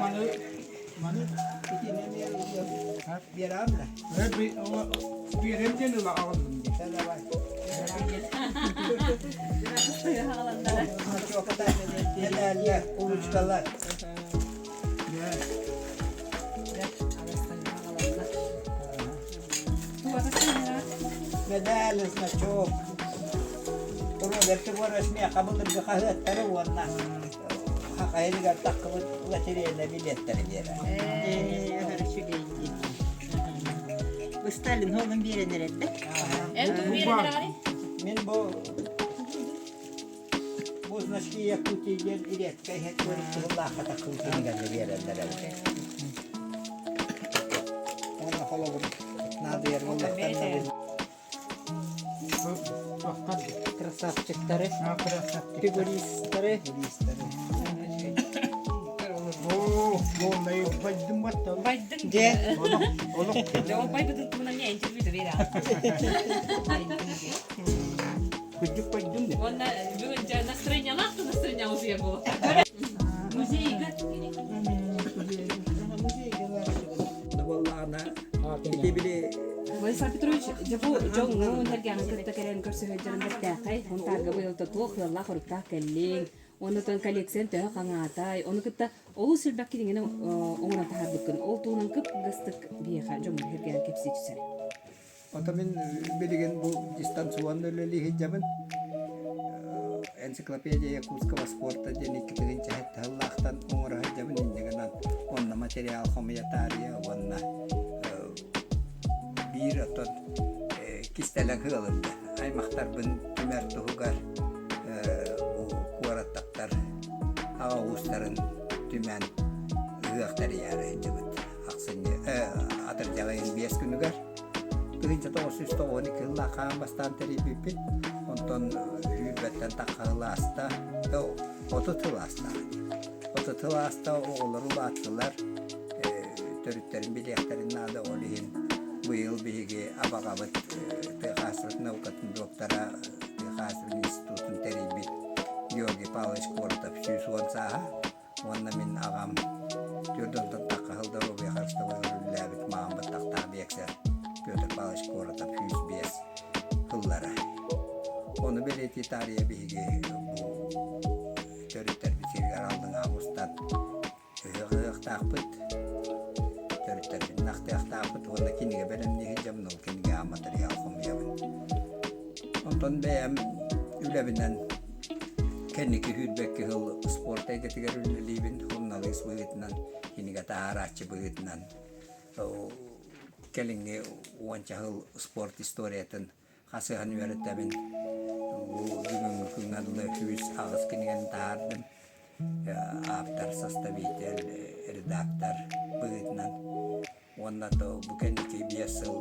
Маны маны Итини эмиэ ылыам. Биэрэҕин да? Биэрэм диэн ыла аҕаллым дии. Давай. Значоктар, медаллар, ручкалар. Медаль, значок. Роберт Егорович миэхэ былыргы хаһыаттары уонна хахайыгар таххыбыт лотерейна билиэттэри биэрэр. Бу Сталин уолун биэрэн эрэрдэ. Эн тугу биэрэн эрэҕиний? Мин бу бу значки Якутии диэн редкэй кыһыллаахха таххыбыт кинигэни биэрэллэр эбит. Уонна холобур наадыйар буоллахтарына Красавчиктары, фигуристары. Байдың. Дьэ, Дьэ, ол байбытын туһунан не интервью да биэрэ. Уонна бүгүн дьэ настроениялаах да настроение утуйар буолуохтаах. Музейга. буоллаҕына ити били Владислав Петрович, дьэ бу дьоҥҥун сэргэҕин кытта кэлэн көрсүһэлдьэрин бэртээхэй. Хонтаарга быйыл туох ыаллаах-оруктаах кэллиҥ. Оннотон коллекциян төһө хаҥаатай. Ону кытта олус элбэх кинигэни оҥорон таһаарбыккын. Ол туһунан кып-кылгастык биһиэхэ дьоҥҥун сэргээн кэпсии түсэр. Ото мин билигин бу дистанционно үлэлии сылдьабын. Энциклопедия якутского спорта диэн 2000 сыллаахтан оҥоро сылдьабын инньэ гынан онно материал хомуйа таарыйа уонна биир оттон кистэлэҥ ыалым аймахтарбын түмэр туһугар бу куораттар аҕа уустарын түмэн ыһыах тэрийээри сылдьыбыт ахсынньы атырдьах ыйын биэс күнүгэр 1992 сыллаах хаан бастаан тэрийбиппит. Онтон сүүрбэттэн тахха сыл ааста, 30 сыл ааста. 30 сыл ааста оҕолор улааттылар, төрүттэрин билиэхтэрин наада. Ол иһин быйыл биһиги абаҕабыт тыа хаһаайыстыбатын наукатын доктора, тыа хаһаайыстыбатын институтун тэрийбит Георгий Павлович Коротов 110 сааһа. Уонна мин аҕам түөрт уонтан тахха сыл доруобуйа харыстабылыгар үлэлээбит маҕан баттахтаах биэксэр Петр Павлович Коротов 105 сыллара. Ону бэлиэтии таарыйа биһиги бу төрүттэрбит сиригэр алдыҥаа мустан ыһыах ыһыахтаахпыт, төрүттэрбитин ахтыахтаахпыт уонна кинигэ бэлэмнии сылдьабын, ол кинигэҕэ матырыйаал хомуйабын. Онтон бэйэм үлэбинэн Кэнники сүүрбэккэ сыл спорт эйгэтигэр үлэлиибин, суруналыыс быһыытынан, кинигэ таһаарааччы быһыытынан. Кэлиҥҥи уонча сыл спорт историятын хасыһан үөрэтэбин. Бу бүгүҥҥү күҥҥэ дылы 108 кинигэни таһаардым. Ааптар, составитель, редактор быһыытынан. Уонна то бу кэнники биэс сыл,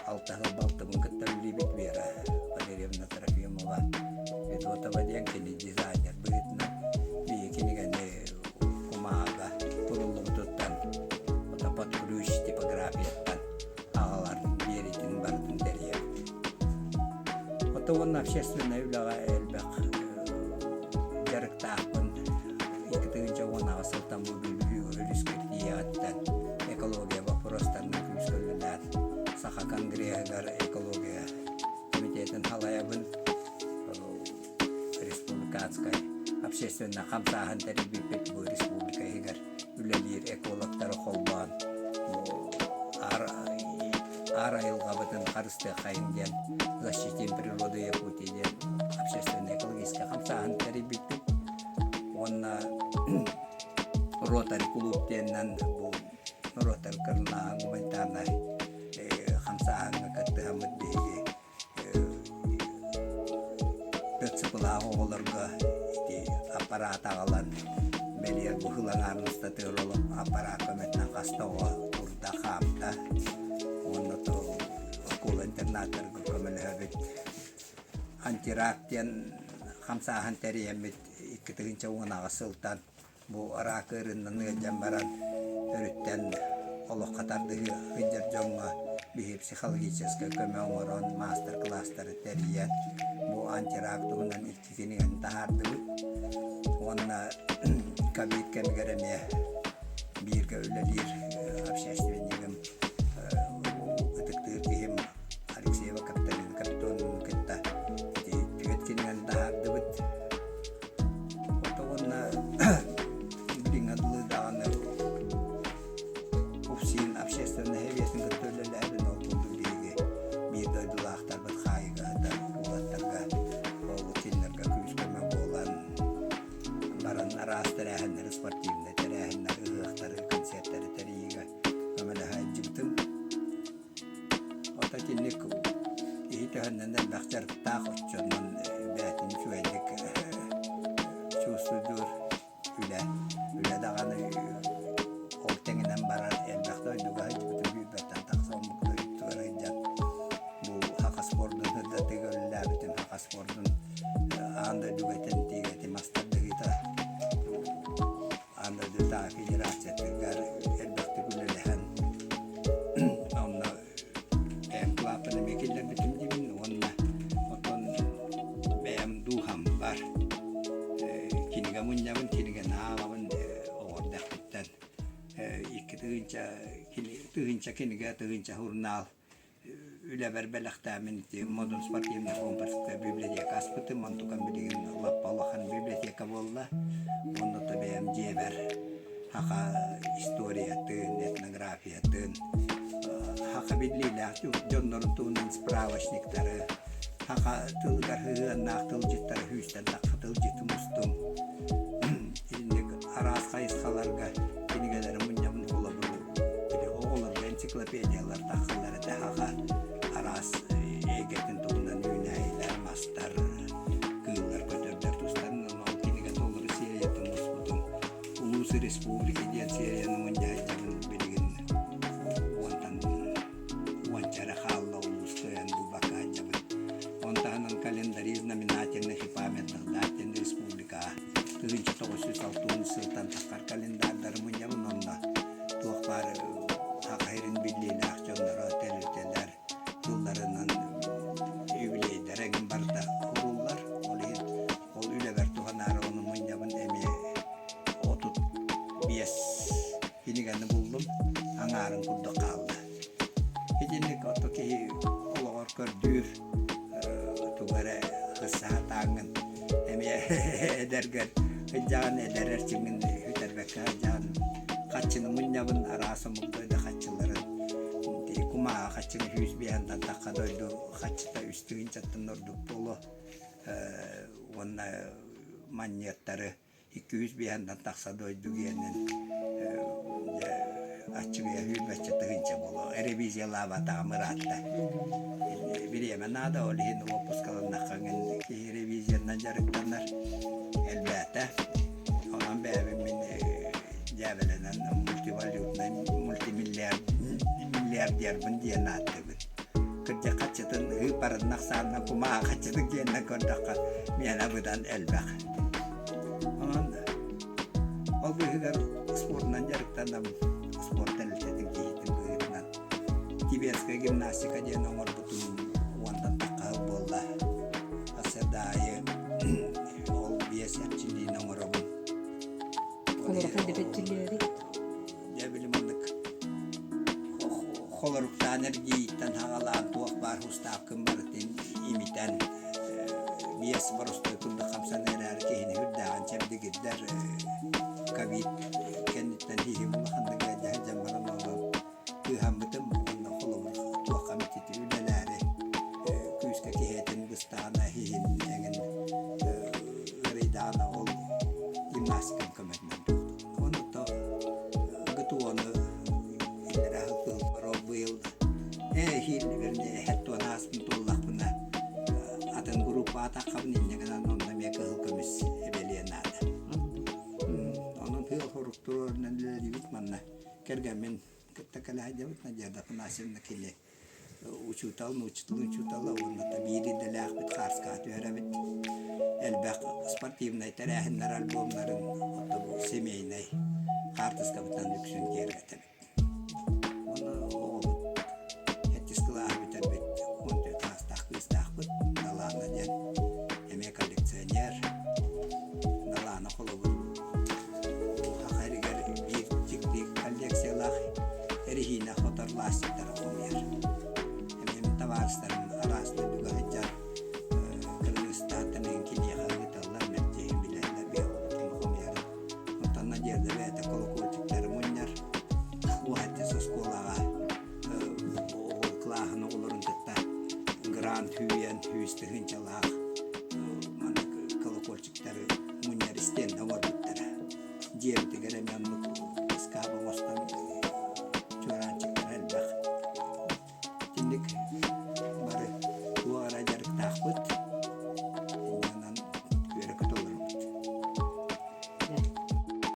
алта сыл балтыбын кытта үлэлиибит Вера Валерьевна Трофимова Федотова диэн кини дизайнер быһыытынан биһи кинигэни кумааҕыга суруллубутуттан ото под ключ типографияттан аҕалар биэриитин барытын тэрийэбит. Ото уонна общественнай үлэҕэ элбэх дьарыктаахпын. 2018 сылтан бу Бүлүү өрүскэ тиийэҕиттэн экология боппуруостарынан күүскэ үлэлээн Саха конгреһыгар экология комитетын салайабын. Республиканскай общественнай хамсааһын тэрийбиппит бу республика иһигэр үлэлиир экологтары холбоон аар, аар айылҕабытын харыстыаххайын диэн «Защитим природу Якутии» диэн общественнай экологическай хамсааһын тэрийбиппит. Уонна Ротари кулууп диэнинэн бу норуоттар кырынааҕы гуманитарнай хамсааһыҥҥа кыттыһаммыт биһиги ДЦП-лаах оҕолорго ити аппараат аҕалан бэлиэр бу сыл аҥаарын устатыгар ол аппараат көмөтүнэн хаста оҕо турда, хаамта уонна то оскуола интернаттарга көмөлөһөбүт. Антирак диэн хамсааһын тэрийэммит 2018 сылтан бу араак ыарыынан ыалдьан баран өрүттэн олоххо тардыһыы сылдьар дьоҥҥо биһи психологическай көмө оҥорон маастар-кылаастары тэрийэн бу антирак туһунан икки кинигэни таһаардыбыт. Уонна ковид кэмигэр эмиэ бииргэ үлэлиир общественнигым, ытыктыыр киһим Алексеева Капиталина Капитоновны кытта ити түөрт кинигэни таһаардыбыт. Ото уонна билиҥҥэ дылы даҕаны УФСИН общественнай сэбиэтин кытта үлэлээбин ол курдук биһиги биир дойдулаахтарбыт хаайыыга сытар уолаттарга ол кинилэргэ күүс-көмө буолан баран араас тэрээһиннэри спортивнай тэрээһиннэри ыһыахтары концертары тэрийиигэ көмөлөһө сылдьыбытым. Ото итинник киһи төһөннөн элбэх дьарыктаах оччонон бэйэтин үчүгэйдик чувствуйдуур үлэ үлэ даҕаны ол тэҥинэн барар элбэх дойдуга сылдьыбытым сүүрбэттэн тахса омук дойдутугар сылдьан бу саха спордун сырдатыыга үлэлээбитим саха спордун аан дойдуга тэнитиигэ ити мас тардыһыыта аан дойдутааҕы федерациятыгар элбэхтик үлэлэһэн онно бэйэм кылааппын эмиэ киллэрбитим диибин уонна оттон бэйэм дууһам бар кинигэ мунньабын кинигэни ааҕабын оҕо эрдэхпиттэн икки тыһыынча тыһыынча кинигэ тыһыынча сурунаал үлэбэр бэлэхтээммин ити Модун спортивный комплекска библиотека аспытым онтукам билигин лаппа улахан библиотека буолла онно бэйэм дьиэбэр саха историятын этнографиятын саха биллиилээх дьоннорун туһунан справочниктары саха тылыгар сыһыаннаах тылдьыттары сүүстэн тахса тылдьыты мустум итинник араас хайысхаларга кинигэлэри мунньабын холобур били оҕолорго энциклопедиялар тахсаллар этэ саха араас эйгэтин туһунан үүнээйилэр мастар кыыллар көтөрдөр тустарынан ол кинигэ толору сериятын муспутум улуус республика диэн серияны мунньа сылдьабын билигин уонтан уонча эрэ хаалла улуус кыайан булбакка сылдьабын он таһынан календари знаменательных и памятных дат диэн республикаҕа 1960 сылтан таххар календардары мунньабын онно туох баар саха сирин биллиилээх дьонноро тэрилтэлэр тылларынан юбилейдара эҥин барыта ууруллар ол иһин ол үлэбэр туһанаары ону мунньабын эмиэ 35 кинигэни буллум аҥаарын курдук хаалла итинник ото киһи олоҕор көрдүүр тугу эрэ саатааҥҥын эмиэ эдэргэр сылдьаҕын эдэр эрчимҥин сүтэрбэккэ сылдьаҕын хаччыны мунньабын араас омук дойду хаччыларын кумааҕы хаччыны 105 тахха дойду хаччыта үс тыһыынчаттан ордук буолуо уонна манньыаттары 205 тахса дойду гиэнин аччыгыйа сүүрбэччэ тыһыынча буолуо ревизиялаабатаҕым ыраатта бириэмэ наада ол иһин уоппускаланнахха киһи ревизиянан дьарыктанар элбээтэ онон бэйэбин мин дьээбэлэнэн мультивалютнай мультимиллиардербын диэн ааттыыбын кырдьык хаччытын ыыппарыннах саанна кумааҕы хаччытын диэннэн көрдөххө миэнэ быдан элбэх Онон ол быыһыгар спордунан дьарыктанабын. Спорт тэрилтэтин киһитин быһыытынан. Тибетская гимнастика диэн оҥорбутум уонтан тахха буолла. Сарсыарда аайы ол биэс эрчиллиини оҥоробун. Холорука дэбэччилиэри. Дьэ били маннык холоруктаан эргийииттэн хаҕалаан туох баар устаапкын барытын имитэн биэс боростуой курдук хамсанар эрээри киһини үрдээҕин чэбдигирдэр ковид кэнниттэн киһи улаханнык ыалдьа сылдьан баран онон кыыһаммытым уонна холобур туохха эмит ити үлэлээри күүскэ киһи этин быстаҕына иһин эҥин ыарыйдаҕына ол гимнастикам көмөтүнэн туохтуубун онно ГТО-ну иллэрээ сыл быйыл эһиил вернее эһэт ааспын туоллахпына атын группа атаххабын инньэ гынан онно эмиэ кыһыл көмүс эбэлиэн наада онон тыал хорук туруорунан үлэлиибит манна кэргэммин кытта кэлэ сылдьабыт Надежда Афанасьевна кини учуутал нуучча учуутала уонна биир идэлээхпит хаарскаҕа түһэрэбит элбэх спортивнай тэрээһиннэр альбомнарын оттон семейнай хаартыскабытынан үксүн киэргэтэбит Уонна оҕобут сэттис кылааһы бүтэрбит 14 саастаах кыыстаахпыт Далаана диэн. табаарыстара.